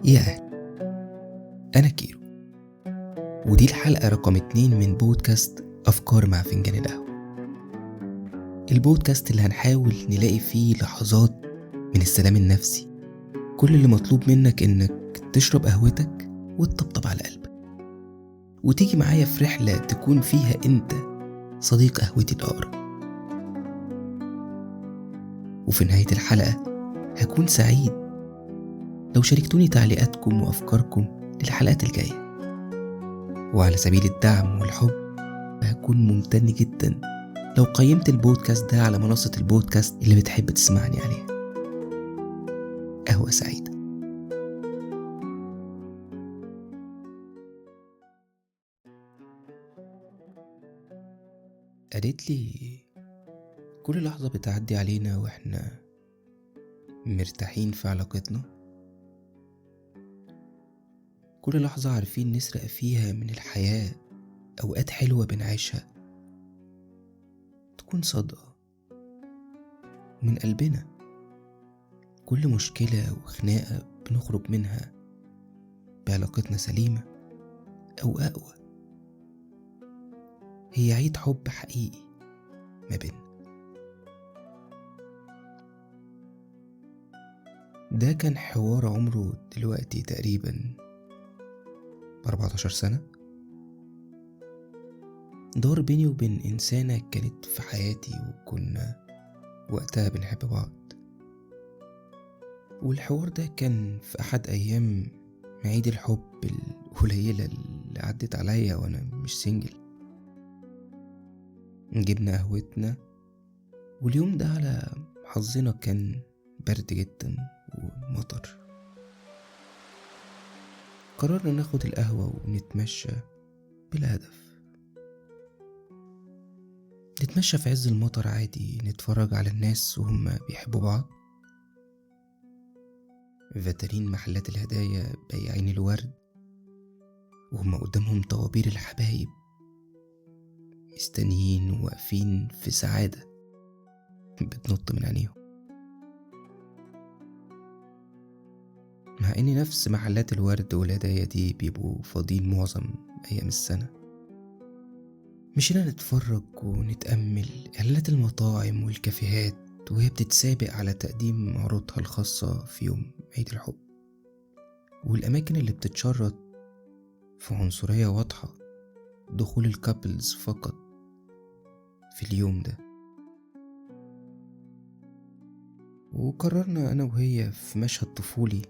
يا أهل، أنا كيرو، ودي الحلقة رقم 2 من بودكاست أفكار مع فنجان القهوة. البودكاست اللي هنحاول نلاقي فيه لحظات من السلام النفسي. كل اللي مطلوب منك إنك تشرب قهوتك وتطبطب على قلبك، وتيجي معايا في رحلة تكون فيها أنت صديق قهوتي الأقرب. وفي نهاية الحلقة هكون سعيد لو شاركتوني تعليقاتكم وأفكاركم للحلقات الجاية، وعلى سبيل الدعم والحب هكون ممتن جدا لو قيمت البودكاست ده على منصة البودكاست اللي بتحب تسمعني عليها. قهوة سعيدة. قالت لي كل لحظة بتعدي علينا وإحنا مرتاحين في علاقتنا، كل لحظة عارفين نسرق فيها من الحياة أوقات حلوة بنعيشها، تكون صادقة ومن قلبنا. كل مشكلة وخناقة بنخرج منها بعلاقتنا سليمة أو أقوى، هي عيد حب حقيقي ما بيننا. ده كان حوار عمره دلوقتي تقريبا 14 سنة، دار بيني وبين إنسانة كانت في حياتي وكنا وقتها بنحب بعض. والحوار ده كان في أحد أيام عيد الحب القليلة اللي عدت عليا وأنا مش سنجل. جبنا قهوتنا، واليوم ده على حظنا كان برد جدا ومطر. قررنا ناخد القهوة ونتمشى بلا هدف، نتمشى في عز المطر عادي، نتفرج على الناس وهم بيحبوا بعض، فاترين محلات الهدايا، بياعين الورد وهم قدامهم طوابير الحبايب مستنيين وواقفين في سعادة بتنط من عينيهم. مع ان نفس محلات الورد والهدايا دي بيبقوا فاضيين معظم ايام السنة. مشينا نتفرج ونتأمل إعلانات المطاعم والكافيهات وهي بتتسابق على تقديم عروضها الخاصة في يوم عيد الحب، والأماكن اللي بتتشرط في عنصرية واضحة دخول الكابلز فقط في اليوم ده. وقررنا أنا وهي في مشهد طفولي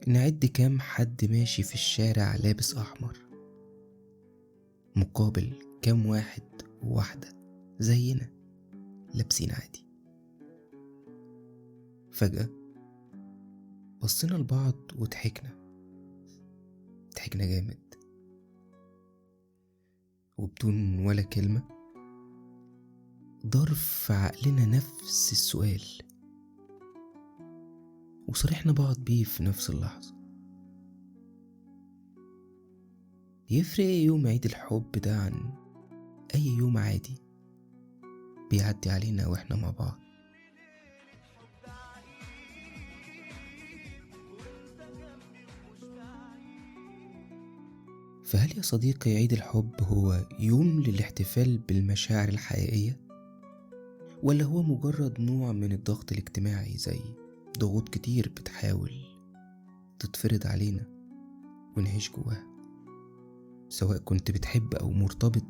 نعد كام حد ماشي في الشارع لابس أحمر مقابل كام واحد وواحدة زينا لابسين عادي. فجأة بصينا لبعض وضحكنا، ضحكنا جامد، وبدون ولا كلمة دار في عقلنا نفس السؤال وصرحنا بعض بيه في نفس اللحظة. يفرق ايه يوم عيد الحب ده عن أي يوم عادي بيعدي علينا وإحنا مع بعض؟ فهل يا صديقي عيد الحب هو يوم للاحتفال بالمشاعر الحقيقية، ولا هو مجرد نوع من الضغط الاجتماعي زي ضغوط كتير بتحاول تتفرض علينا ونعيش جواها؟ سواء كنت بتحب أو مرتبط،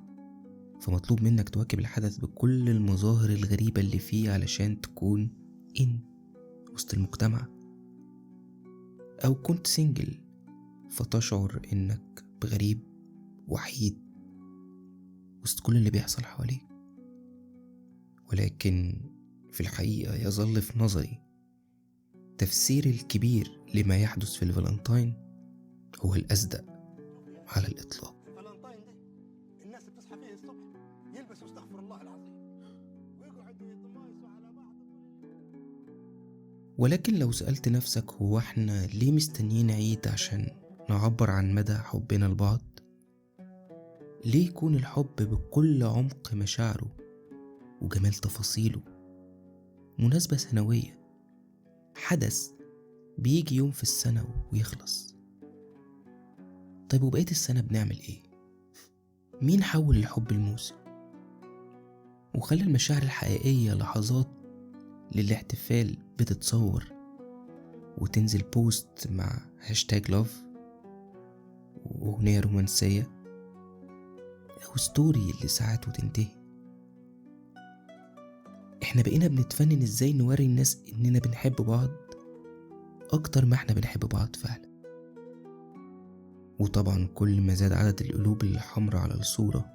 فمطلوب منك تواكب الحدث بكل المظاهر الغريبة اللي فيه علشان تكون إن وسط المجتمع، أو كنت سنجل فتشعر إنك بغريب وحيد وسط كل اللي بيحصل حواليك. ولكن في الحقيقة يظل في نظري تفسير الكبير لما يحدث في الفالنتاين هو الأصدق على الإطلاق. الفالنتاين ده الناس بتصحى فيه الصبح يلبسوا استغفر الله العظيم ويقعدوا يتمايصوا على بعض. ولكن لو سألت نفسك هو احنا ليه مستنيين عيد عشان نعبر عن مدى حبنا لبعض؟ ليه يكون الحب بكل عمق مشاعره وجمال تفاصيله مناسبة سنوية، حدث بيجي يوم في السنة ويخلص. طيب وبقية السنة بنعمل ايه؟ مين حول الحب لموسم وخلى المشاعر الحقيقية لحظات للاحتفال بتتصور وتنزل post مع hashtag love وأغنية رومانسية أو story لساعات وتنتهي؟ احنا بقينا بنتفنن ازاي نوري الناس اننا بنحب بعض اكتر ما احنا بنحب بعض فعلا. وطبعا كل ما زاد عدد القلوب الحمراء على الصورة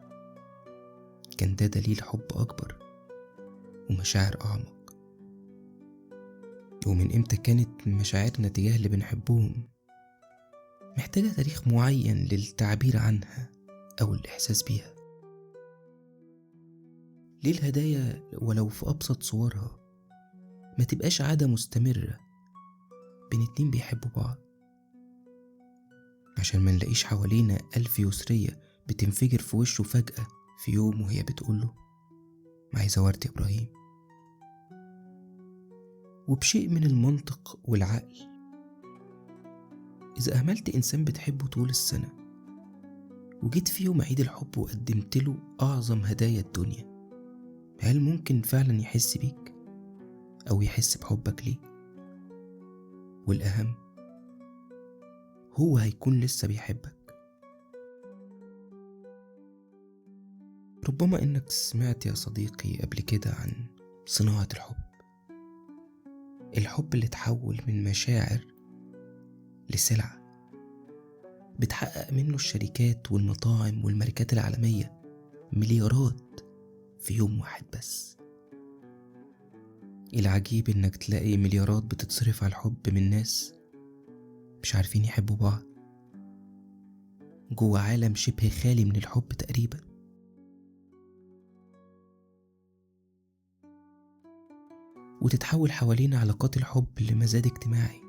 كان ده دليل حب اكبر ومشاعر اعمق. ومن امتى كانت مشاعرنا تجاه اللي بنحبهم محتاجة تاريخ معين للتعبير عنها او الاحساس بيها؟ ليه الهدايا ولو في أبسط صورها ما تبقاش عادة مستمرة بين اتنين بيحبوا بعض، عشان ما نلاقيش حوالينا 1000 يسرية بتنفجر في وشه فجأة في يوم وهي بتقوله عايزة ورد يا إبراهيم؟ وبشيء من المنطق والعقل، إذا أهملت إنسان بتحبه طول السنة وجيت في يوم عيد الحب وقدمت له أعظم هدايا الدنيا، هل ممكن فعلا يحس بيك أو يحس بحبك ليه؟ والأهم، هو هيكون لسه بيحبك؟ ربما إنك سمعت يا صديقي قبل كده عن صناعة الحب، الحب اللي تحول من مشاعر لسلعة بتحقق منه الشركات والمطاعم والماركات العالمية مليارات في يوم واحد بس. العجيب انك تلاقي مليارات بتتصرف على الحب من ناس مش عارفين يحبوا بعض، جوه عالم شبه خالي من الحب تقريبا. وتتحول حوالينا علاقات الحب لمزاد اجتماعي،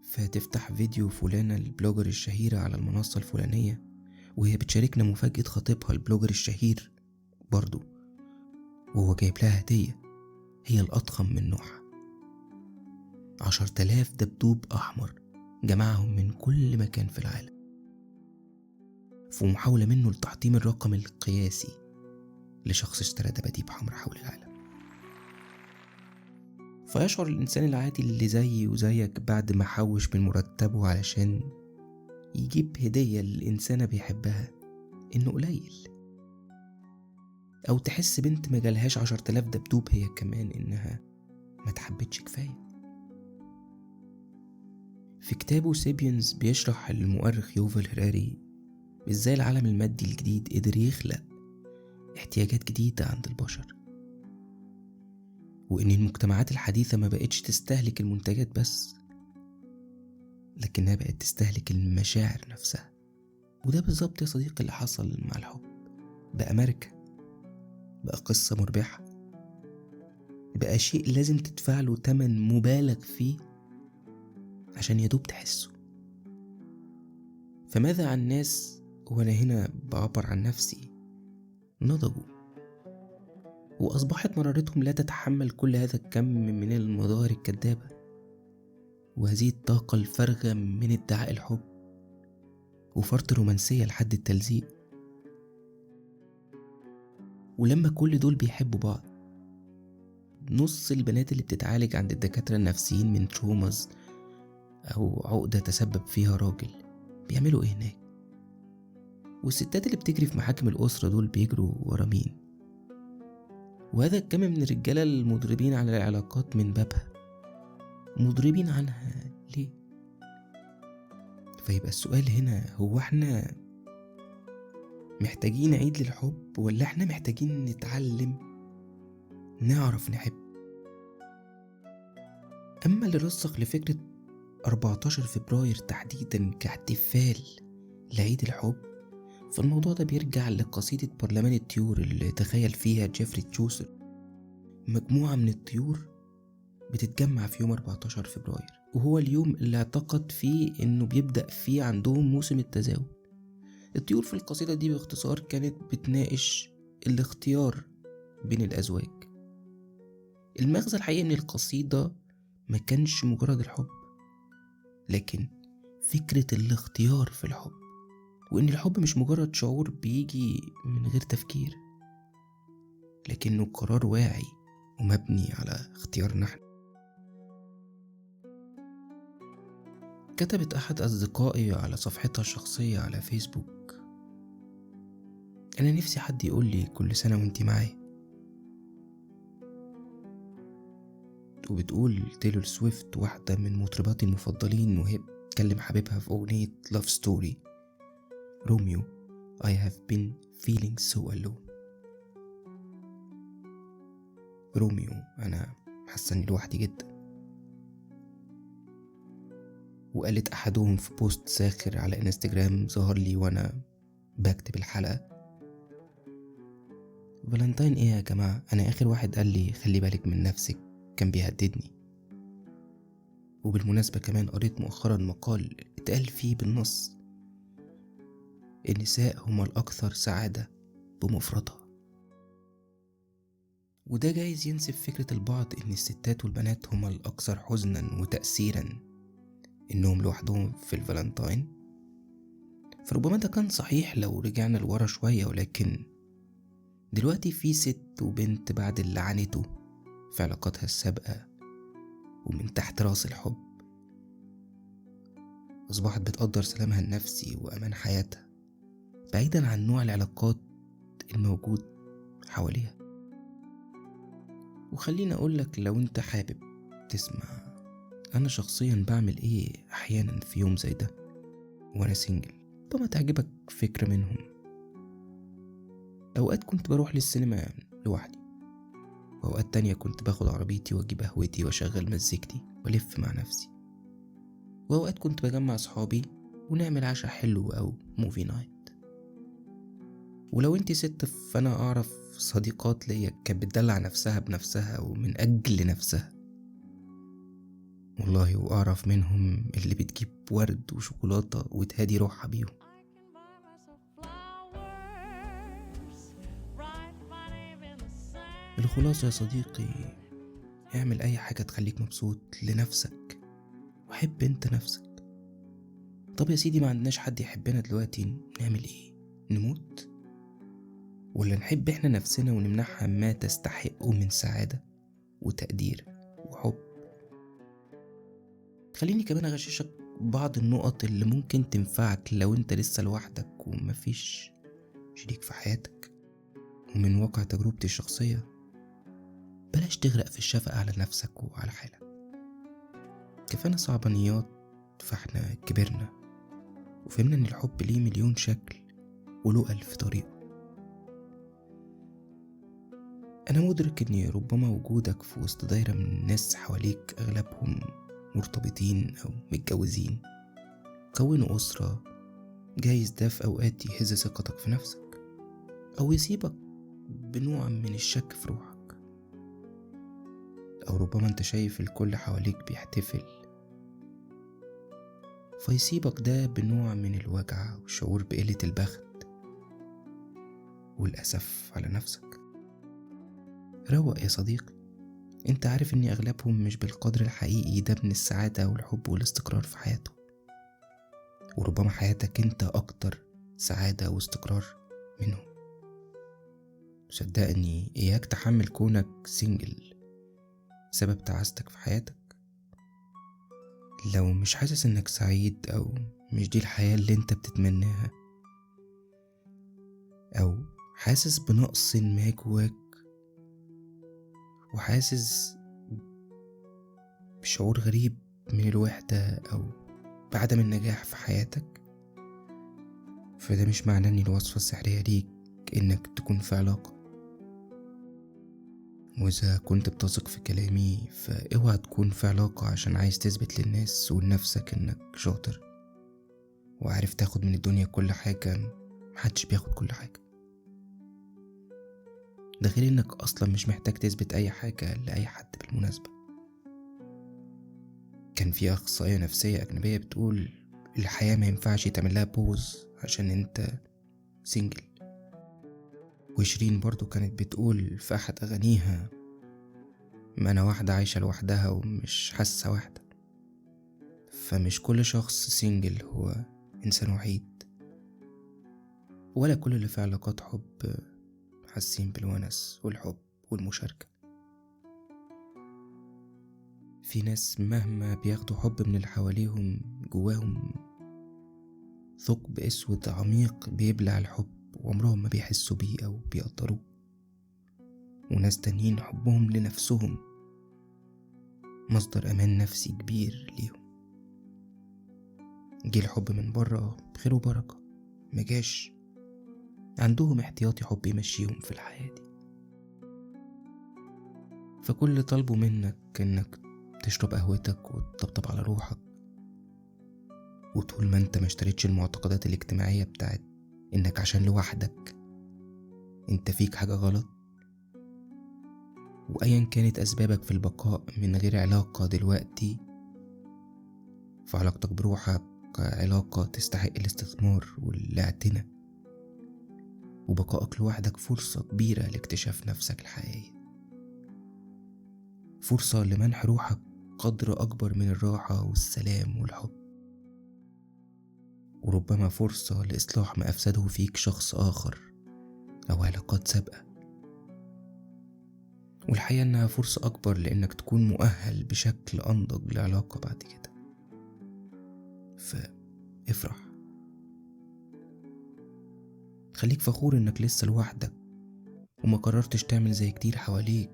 فتفتح فيديو فلانة ال blogger الشهيرة على المنصة الفلانية وهي بتشاركنا مفاجأة خطيبها ال blogger الشهير برضو، وهو جايب لها هدية هي الأضخم من نوعها، 10,000 دبدوب أحمر جمعهم من كل مكان في العالم، في محاولة منه لتحطيم الرقم القياسي لشخص اشترى دباديب حمر حول العالم. فيشعر الإنسان العادي اللي زيي وزيك بعد ما حوش من مرتبه علشان يجيب هدية للإنسانة بيحبها إنه قليل، أو تحس بنت ما جالهاش 10,000 دبدوب هي كمان إنها ما تحبتش كفاية. في كتابه سيبينز بيشرح المؤرخ يوفال هراري إزاي العالم المادي الجديد قدر يخلق احتياجات جديدة عند البشر، وإن المجتمعات الحديثة ما بقتش تستهلك المنتجات بس، لكنها بقت تستهلك المشاعر نفسها. وده بالظبط يا صديقي اللي حصل مع الحب، بقى ماركة، بقى قصة مربحة، بقى شيء لازم تدفع له تمن مبالغ فيه عشان يدوب تحسه. فماذا عن ناس، وأنا هنا بعبر عن نفسي، نضجوا وأصبحت مرارتهم لا تتحمل كل هذا الكم من المظاهر الكذابة وهذه الطاقة الفارغة من ادعاء الحب وفرط رومانسية لحد التلزيق. ولما كل دول بيحبوا بعض، نص البنات اللي بتتعالج عند الدكاترة النفسيين من تروماز أو عقدة تسبب فيها راجل بيعملوا إيه هناك؟ والستات اللي بتجري في محاكم الأسرة دول بيجروا ورا مين؟ وهذا الكم من الرجالة المضربين على العلاقات من بابها مضربين عنها ليه؟ فيبقى السؤال هنا، هو احنا محتاجين عيد للحب ولا احنا محتاجين نتعلم نعرف نحب؟ أما اللي رسخ لفكرة 14 فبراير تحديدا كاحتفال لعيد الحب، فالموضوع ده بيرجع لقصيدة برلمان الطيور اللي تخيل فيها جيفري تشوسر مجموعة من الطيور بتتجمع في يوم 14 فبراير، وهو اليوم اللي اعتقد فيه انه بيبدأ فيه عندهم موسم التزاوج. الطيور في القصيدة دي باختصار كانت بتناقش الاختيار بين الأزواج. المغزى الحقيقي من القصيدة ما كانش مجرد الحب، لكن فكرة الاختيار في الحب، وإن الحب مش مجرد شعور بيجي من غير تفكير، لكنه قرار واعي ومبني على اختيارنا احنا. كتبت أحد أصدقائي على صفحتها الشخصية على فيسبوك: أنا نفسي حد يقول لي كل سنة وانتي معايا. وبتقول تايلور سويفت، واحدة من مطرباتي المفضلين، وهي بتكلم حبيبها في أغنية Love Story: Romeo, I have been feeling so alone. روميو، أنا حاسة إني لوحدي جدا. وقالت أحدهم في post ساخر على انستجرام ظهر لي وأنا بكتب الحلقة: فالنتاين إيه يا جماعة؟ أنا آخر واحد قال لي خلي بالك من نفسك كان بيهددني. وبالمناسبة كمان قريت مؤخرا مقال اتقال فيه بالنص: النساء هما الأكثر سعادة بمفردها. وده جايز ينسب فكرة البعض إن الستات والبنات هما الأكثر حزنا وتأثيرا إنهم لوحدهم في الفالنتاين، فربما ده كان صحيح لو رجعنا لورا شوية، ولكن دلوقتي في ست وبنت بعد اللي عانته في علاقاتها السابقة ومن تحت راس الحب أصبحت بتقدر سلامها النفسي وأمان حياتها بعيدا عن نوع العلاقات الموجود حواليها. وخليني أقولك لو أنت حابب تسمع أنا شخصيا بعمل إيه أحيانا في يوم زي ده وأنا single، ربما تعجبك فكرة منهم. أوقات كنت بروح للسينما لوحدي، وأوقات تانية كنت باخد عربيتي وأجيب قهوتي وأشغل مزيكتي وألف مع نفسي، وأوقات كنت بجمع أصحابي ونعمل عشاء حلو أو movie night. ولو انت ست فأنا أعرف صديقات ليا كانت بتدلع نفسها بنفسها ومن أجل نفسها والله، وأعرف منهم اللي بتجيب ورد وشوكولاتة وتهدي روحها بيهم. الخلاصة يا صديقي، اعمل أي حاجة تخليك مبسوط لنفسك، وحب انت نفسك. طب يا سيدي ما عندناش حد يحبنا دلوقتي، نعمل ايه؟ نموت؟ ولا نحب احنا نفسنا ونمنحها ما تستحقه من سعادة وتقدير وحب؟ خليني كمان اغششك بعض النقط اللي ممكن تنفعك لو انت لسه لوحدك ومفيش شريك في حياتك. ومن واقع تجربتي الشخصية، بلاش تغرق في الشفقة على نفسك وعلى حالك. كفانا صعبانيات، فاحنا كبرنا وفهمنا ان الحب ليه مليون شكل وله 1000 طريقة. انا مدرك ان ربما وجودك في وسط دايرة من الناس حواليك اغلبهم مرتبطين او متجوزين كونوا اسرة، جايز ده في اوقات يهز ثقتك في نفسك او يسيبك بنوع من الشك في روحك، او ربما انت شايف الكل حواليك بيحتفل فيصيبك ده بنوع من الوجع والشعور بقلة البخت والأسف على نفسك. روق يا صديقي، انت عارف ان اغلبهم مش بالقدر الحقيقي ده من السعادة والحب والاستقرار في حياته، وربما حياتك انت اكتر سعادة واستقرار منهم. صدقني اياك تحمل كونك single سبب تعاستك في حياتك. لو مش حاسس انك سعيد او مش دي الحياة اللي انت بتتمناها، او حاسس بنقص ما جواك وحاسس بشعور غريب من الوحدة او بعدم النجاح في حياتك، فده مش معناه ان الوصفة السحرية ليك انك تكون في علاقة. وإذا كنت بتثق في كلامي فاوعى تكون في علاقة عشان عايز تثبت للناس ولنفسك انك شاطر وعارف تاخد من الدنيا كل حاجة. محدش بياخد كل حاجة، ده غير انك اصلا مش محتاج تثبت اي حاجة لأي حد. بالمناسبة كان في اخصائية نفسية اجنبية بتقول الحياة ما ينفعش تعملها pause عشان انت single. وشيرين برضو كانت بتقول في أحد أغانيها ما أنا واحدة عايشة لوحدها ومش حاسة واحدة. فمش كل شخص single هو إنسان وحيد، ولا كل اللي في علاقات حب حاسين بالونس والحب والمشاركة. في ناس مهما بياخدوا حب من اللي حواليهم جواهم ثقب أسود عميق بيبلع الحب وعمرهم ما بيحسوا بيه أو بيقدروه. وناس تانيين حبهم لنفسهم مصدر أمان نفسي كبير ليهم. جه الحب من بره بخير وبركة، مجاش عندهم احتياطي حب يمشيهم في الحياة دي. فكل طلبه منك انك تشرب قهوتك وتطبطب على روحك، وطول ما انت ما اشتريتش المعتقدات الاجتماعية بتاعت انك عشان لوحدك انت فيك حاجة غلط، وايا كانت اسبابك في البقاء من غير علاقة دلوقتي، فعلاقتك بروحك علاقة تستحق الاستثمار والاعتناء، وبقائك لوحدك فرصة كبيرة لاكتشاف نفسك الحقيقية، فرصة لمنح روحك قدر أكبر من الراحة والسلام والحب، وربما فرصة لإصلاح ما أفسده فيك شخص آخر أو علاقات سابقة. والحقيقة إنها فرصة أكبر لإنك تكون مؤهل بشكل أنضج لعلاقة بعد كده. فافرح، خليك فخور إنك لسه لوحدك وما قررتش تعمل زي كتير حواليك،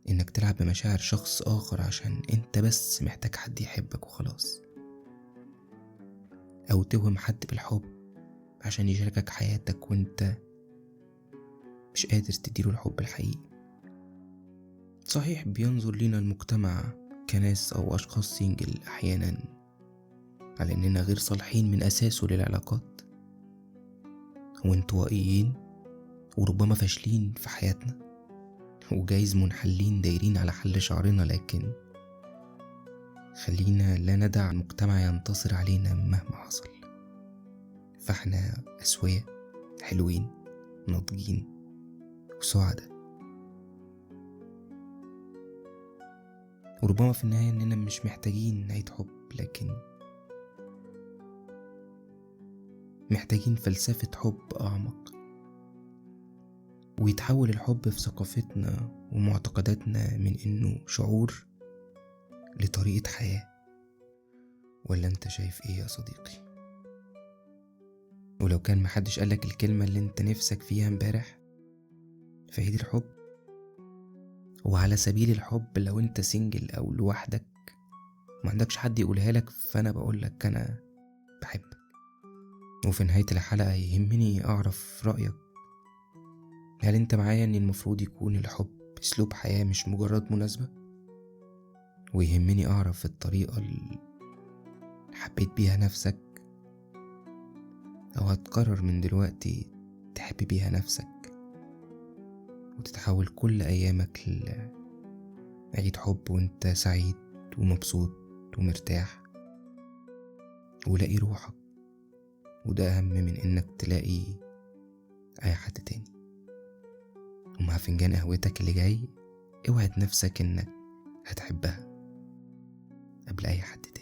إنك تلعب بمشاعر شخص آخر عشان إنت بس محتاج حد يحبك وخلاص، أو توهم حد بالحب عشان يشاركك حياتك وإنت مش قادر تديله الحب الحقيقي. صحيح بينظر لنا المجتمع كناس أو أشخاص سينجل أحيانا على إننا غير صالحين من أساسه للعلاقات وانطوائيين وربما فاشلين في حياتنا وجايز منحلين دايرين على حل شعرنا، لكن خلينا لا ندع المجتمع ينتصر علينا مهما حصل. فاحنا أسوية، حلوين، ناضجين وسعداء، وربما في النهاية إننا مش محتاجين عيد حب، لكن محتاجين فلسفة حب أعمق، ويتحول الحب في ثقافتنا ومعتقداتنا من إنه شعور لطريقة حياة. ولا أنت شايف إيه يا صديقي؟ ولو كان محدش قالك الكلمة اللي أنت نفسك فيها امبارح في عيد الحب، وعلى سبيل الحب لو أنت سنجل أو لوحدك ما عندكش حد يقولها لك، فأنا بقولك أنا بحبك. وفي نهاية الحلقة يهمني أعرف رأيك، هل أنت معايا أن المفروض يكون الحب أسلوب حياة مش مجرد مناسبة؟ ويهمني أعرف الطريقة اللي حبيت بيها نفسك أو هتقرر من دلوقتي تحب بيها نفسك، وتتحول كل أيامك لعيد حب وانت سعيد ومبسوط ومرتاح ولاقي روحك، وده أهم من إنك تلاقي أي حد تاني. ومع فنجان قهوتك اللي جاي اوعد نفسك إنك هتحبها قبل أي حد تاني.